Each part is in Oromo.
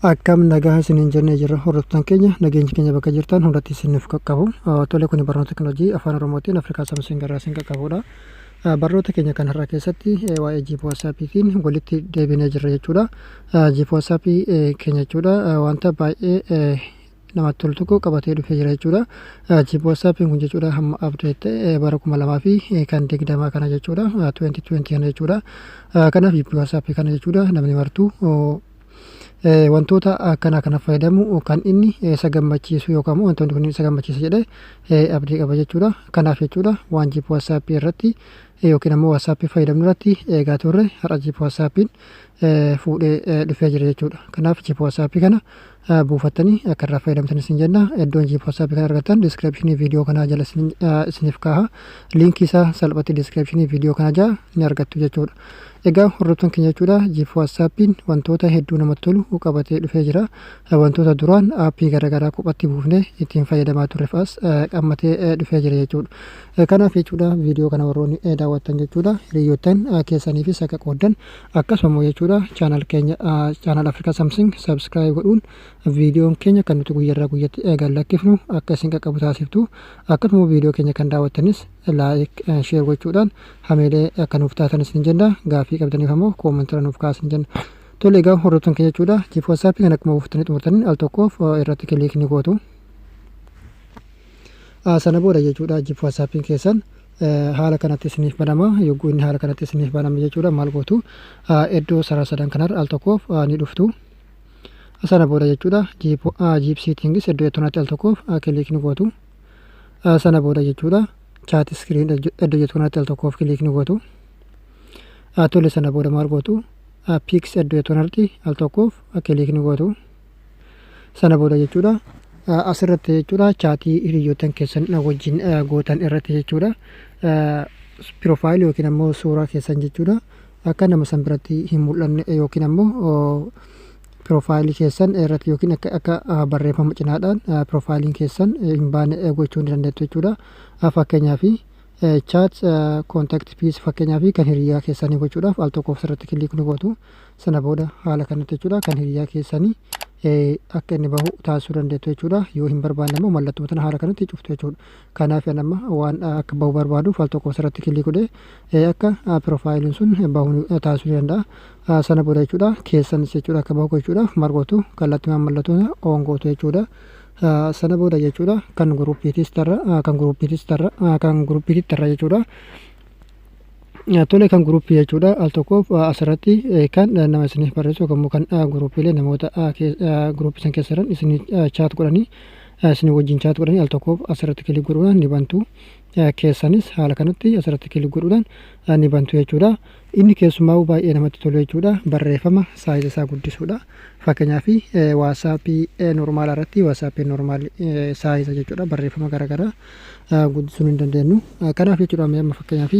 Akkam nagaa isiniin jennee jirra, hordoftoota keenya. Nageenyi keenya bakka jirtan hundatti isiniif qaqqabu. Tole, kuni barnoota teekinooloojii Afaan Oromootiin Afrikaa Samsung irraa isin qaqqabudha. Barnoota keenya kan har'aa keessatti waa'ee Jeep WhatsAppiitiin walitti deebinee jirra jechuudha. Jeep WhatsAppii keenya jechuudha, wanta baay'ee namatti tolu tokko qabatee dhufee jira jechuudha. Jeep WhatsAppiin kun jechuudha, hamma update ta'e bara 2020 kana jechuudha. 2020 kana jechuudha. Kanaaf Jeep WhatsAppii kana jechuudha, namni martuu wantoota akkana kana fayyadamu kan inni isa gammachiisu yookaan immoo wantoonni kun isa gammachiisa jedhee abdii qaba jechuudha. Kanaaf jechuudha, waan Jeep WhatsAppii irratti yookiin ammoo WhatsAppii fayyadamnu irratti eegaa turre har'a Jeep WhatsAppiin fuudhee dhufee jira jechuudha. Kanaaf Jeep WhatsAppii kana buufattanii akka irraa fayyadamtan isin jenna. Iddoon Jeep WhatsAppii kana argattan descriptionii viidiyoo kanaa jala isiniif kaaha. Liinkii isaa salphatti descriptionii viidiyoo kanaa jala ni argattu jechuudha. Egaa hordoftoon keenya jechuudha, Jeep WhatsAppiin wantoota hedduu namatti tolu qabatee dhufee jira. Wantoota duraan aappii garaagaraa kophatti buufnee ittiin fayyadamaa turre fa'as qammatee dhufee jira jechuudha. Kanaaf jechuudha, viidiyoo kana warroonni daawwattan jechuudha, hiriyoottan keessaniifis akka qooddan, akkasuma jechuudha, channel keenya, channel Afrikaa Samsung subscribe godhuun viidiyoon keenya kan nuti guyyaarraa guyyatti eegan lakkifnu akka isin qaqqabu taasiftu. Akkasuma viidiyoo keenya kan daawwattanis like, share gochuudhaan hameelee akka nuuf taatan isin jenna. Gaaffii qabdaniif ammoo commentii nuuf kaasin jenna. Tole, egaa hordoftoon keenya jechuudha, Jeep WhatsAppii kan akkuma buufatanii xumurtanii al tokkoof irratti click ni gootu. Sana booda jechuudha, Jeep WhatsAppiin keessan haala kanatti isiniif banama. Yogguu inni haala kanatti isiniif baname jechuudha, maal gootu? Iddoo sarara sadan kanarra al tokkoof ni dhuftu. Sana booda jechuudha, Jeep settings iddoo jettu al tokkoof click ni gootu. Sana booda jechuudha, chat screen iddoo jettu kanatti al tokkoof click ni gootu. Tole, sana booda maal gootu? Pics iddoo jettu kanatti al tokkoof click ni gootu. Sana booda jechuudha, asirratti jechuudha, chatii hiriyoottan keessan wajjin gootan irratti jechuudha, profile yookiin ammoo suuraa keessan jechuudha, akka nama san biratti hin mul'anne yookiin ammoo profileii keessan irratti yookiin akka barreeffama cinaadhaan profileiin keessan hin baane gochuu ni dandeettu jechuudha. Fakkeenyaaf, chat contact pics, fakkeenyaaf kan hiriyaa keessanii gochuudhaaf al tokkoof asirratti click ni gootu. Sana booda haala kanatti jechuudha, kan hiriyaa keessanii akka inni bahu taasisuu dandeettu jechuudha. Yoo hin barbaanne immoo mallattoo tana haala kanatti cuftu jechuudha. Kanaaf amma waan akka bahu barbaaduuf al tokkoof asirratti click godhee akka profileiin sun bahu taasisuu ni danda'a. Sana booda jechuudha, keessanis jechuudha, akka bahu gochuudhaaf maal gootu? Kallattii mallattoo on gootu jechuudha. Sana booda jechuudha, kan groupiitis tarra jechuudha. Tole, kan groupii jechuudha, al tokkoof asirratti kan nama isiniif barreessu yookaan immoo kan groupiilee namoota groupii san keessa jiran isinii chat godhanii, isinii wajjin chat godhanii al tokkoof asirratti click godhuudhaan ni bantu. Keessanis haala kanatti asirratti click godhuudhaan ni bantu jechuudha. Inni keessumaa baay'ee namatti tolu jechuudha, barreeffama size isaa guddisuudha. Fakkeenyaaf, WhatsAppii normalaa irratti, WhatsAppii normal size jechuudha, barreeffama garaagaraa guddisuu hin dandeenyu. Kanaaf jechuudha, amma fakkeenyaaf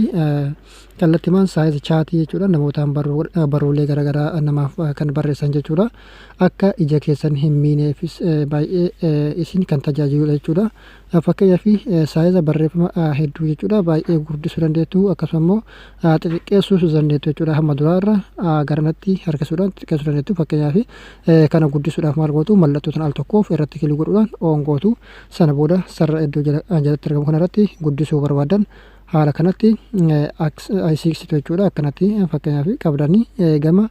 kallattimaan size chatii jechuudha, namootaan barruulee garaagaraa namaaf kan barreessan jechuudha, akka ija keessan hin miineefis baay'ee isin kan tajaajiludha jechuudha. Fakkeenyaaf, size barreeffama hedduu jechuudha, baay'ee guddisuu dandeettu, akkasuma immoo xixiqqeessuus dandeettu jechuudha. Hamma duraarra garanatti harkisuudhaan xixiqqeessuu dandeettu. Fakkeenyaaf, kana guddisuudhaaf maal gootu? Mallattoo sana al tokkoof irratti click godhuudhaan on gootu. Sana booda sarara iddoo jalatti argamu kanarratti guddisuu barbaadan haala kanatti siiqsitu jechuudha. Akkanatti fakkeenyaaf qabdanii gama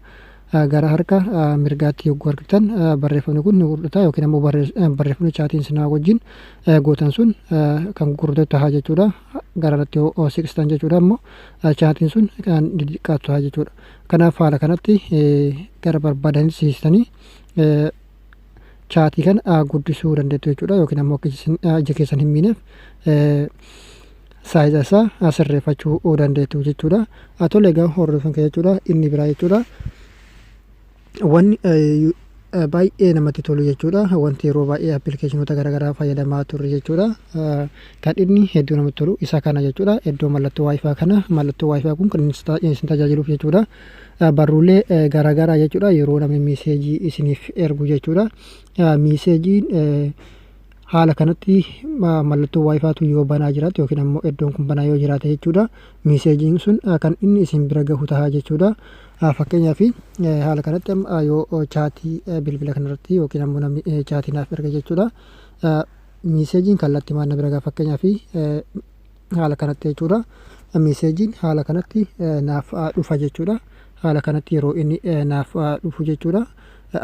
gara harka mirgaatti yogguu argitan barreeffamni kun ni gurgurata yookiin ammoo barreeffamni chatiin sinaa wajjin gootan sun kan gurguratu ta'a jechuudha. Garanatti yoo siqsitan jechuudha, ammoo chatiin sun kan xixiqqaatu ta'a jechuudha. Kanaaf haala kanatti gara barbaadanitti siqsitanii chatii kana guddisuu dandeettu jechuudha, yookiin ammoo akka ija keessan hin miineef size isaa sirreeffachuu dandeettu jechuudha. Tole, egaa hordofan kee jechuudha, inni biraa jechuudha, wanni baay'ee namatti tolu jechuudha, wanti yeroo baay'ee applicationoota garaagaraa fayyadamaa turre jechuudha, kan inni hedduu namatti tolu isa kana jechuudha. Iddoo mallattoo WiFi kana, mallattoo WiFi kun kan isin tajaajiluuf jechuudha, barruulee garaagaraa jechuudha, yeroo namni messageii isiniif ergu jechuudha, messageiin haala kanatti mallattoo WiFitu yoo banaa jiraate yookiin ammoo iddoon kun banaa yoo jiraate jechuudha, messageiin sun kan inni isin bira gahu ta'a jechuudha. Fakkeenyaaf haala kanatti yoo chaatii bilbila kanarratti yookiin ammoo namni chaatii naaf erga jechuudha. Miiseejiin kallattii maal na bira gaha? Fakkeenyaaf haala kanatti jechuudha. Miiseejiin haala kanatti naaf dhufa jechuudha. Haala kanatti yeroo inni naaf dhufu jechuudha.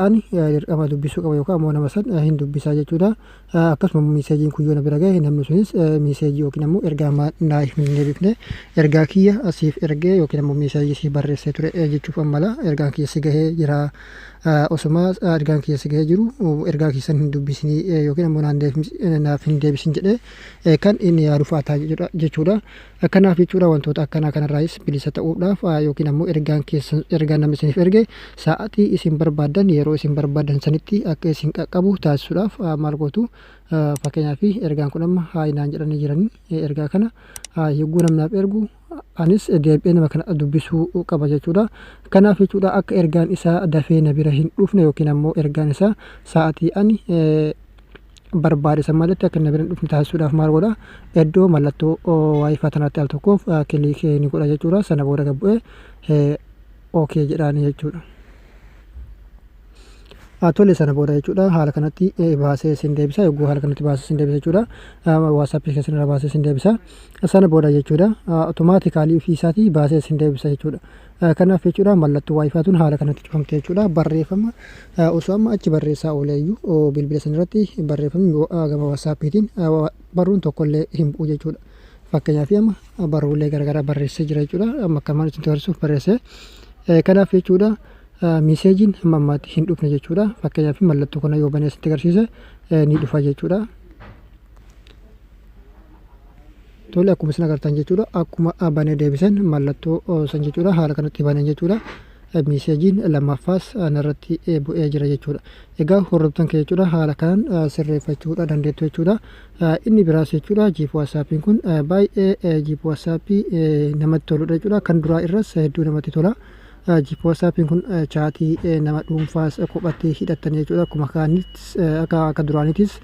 Ani dirqama dubbisuu qaba yookaan ammoo nama san hin dubbisaa jechuudha. Akkasuma miiseejiin kun yoo na bira gahe, namni sunis miiseejii yookiin ammoo ergaa naa hin deebifne, ergaa kiyya siif ergee yookiin ammoo miiseejii siif barreessee ture jechuuf ammala ergaan kiyya si gahee jira. Osuma ergaan kiyya si gahee jiru ergaa keessan hin dubbisinii yookiin ammoo naaf hin deebisin jedhee kan inni yaadu fa'aa ta'a jechuudha. Kanaaf jechuudha, wantoota akkanaa kanarraayis bilisa ta'uudhaaf yookiin ammoo ergaan keessan, ergaan namni isiniif erge sa'aatii isin barbaaddan, yeroo isin barbaadan sanitti akka isin qaqqabu taasisuudhaaf maal gootu? Fakkeenyaaf ergaan kun amma hi naan jedhanii jiranii, ergaa kana yogguu namnaaf ergu anis deebi'ee nama kana dubbisuu qaba jechuudha. Kanaaf jechuudha, akka ergaan isaa dafee na bira hin dhufne yookiin ammoo ergaan isaa sa'aatii ani barbaade san malatti akka na bira hin dhufne taasisuudhaaf maal godha? Iddoo mallattoo WiFi tanatti al tokkoof click ni godha jechuudha. Sana booda gad bu'ee okay jedhaani jechuudha. Tole, sana booda jechuudha haala kanatti baasee isin deebisa. Yogguu haala kanatti baasee isin deebisa jechuudha. WhatsAppii keessan irraa baasee isin deebisa. Sana booda jechuudha automatically ofii isaatii baasee isin deebisa jechuudha. Kanaaf jechuudha, mallattoo WiFi tun haala kanatti cufamte jechuudha. Barreeffama osoo amma achi barreessaa ooleeyyuu bilbila san irratti barreeffamni gama WhatsAppiitiin barruun tokkollee hin bu'u jechuudha. Fakkeenyaaf amma barruulee garaagaraa barreessee jira jechuudha. Amma akkanumaan isin agarsiisuuf barreesse. Kanaaf jechuudha, miiseejiin hamma ammaatti hin dhufne jechuudha. Fakkeenyaaf mallattoo kana yoo banee sitti agarsiise ni dhufa jechuudha. Tole, akkuma isin agartan jechuudha, akkuma banee deebisan mallattoo san jechuudha, haala kanatti banan jechuudha. Miiseejiin lammaffaas narratti bu'ee jira jechuudha. Egaa hordoftan kee jechuudha, haala kanaan sirreeffachuudha dandeettu jechuudha. Inni biraas jechuudha, Jeep WhatsAppiin kun baay'ee Jeep WhatsAppii namatti toludha jechuudha. Kan duraa irras hedduu namatti tola. Jeep WhatsAppiin kun chaatii nama dhuunfaas kophatti hidhattan jechuudha. Akkuma kaanittis akka duraaniitis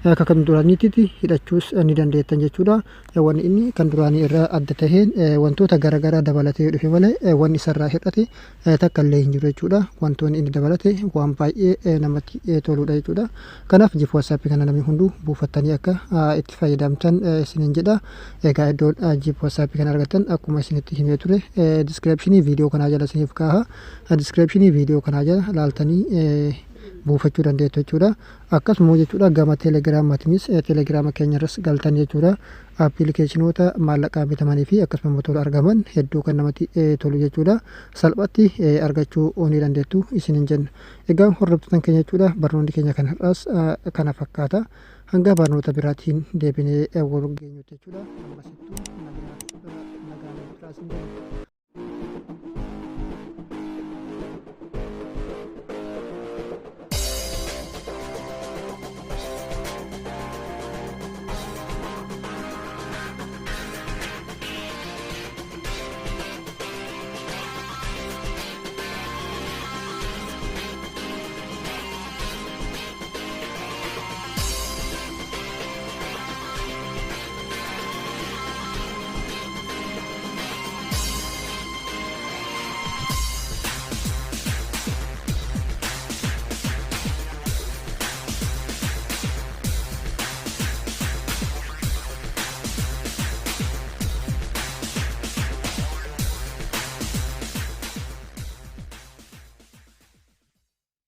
akka kan duraaniitti hidhachuus ni dandeettan jechuudha. Wanni inni kan duraanii irraa adda taheen wantoota garaagaraa dabalatee dhufe malee wanni isarraa hir'ate takka illee hin jiru jechuudha. Wantoonni inni dabalate waan baay'ee namatti toludha jechuudha. Kanaaf Jeep WhatsAppii kana namni hunduu buufattanii akka itti fayyadamtan isiniin jedha. Egaa iddoon Jeep WhatsAppii kana argattan akkuma isinitti himee ture descriptionii viidiyoo kanaa jala isiniif kaaha. Descriptionii viidiyoo kanaa jala laaltanii buufachuu dandeettu jechuudha. Akkasuma jechuudha, gama teelegiraamaatiinis teelegiraama keenya irras galtan jechuudha. Appilikeeshinoota maallaqaa bitamanii fi akkasuma tola argaman hedduu kan namatti tolu jechuudha. Salphatti argachuu ni dandeettu isiniin jenna. Egaa hordoftoota keenya jechuudha, barnoonni keenya kan har'aas kana fakkaata. Hanga barnoota biraatiin deebinee wal geenyutti jechuudha. Ammasittuu nagaan turaa isin jenna.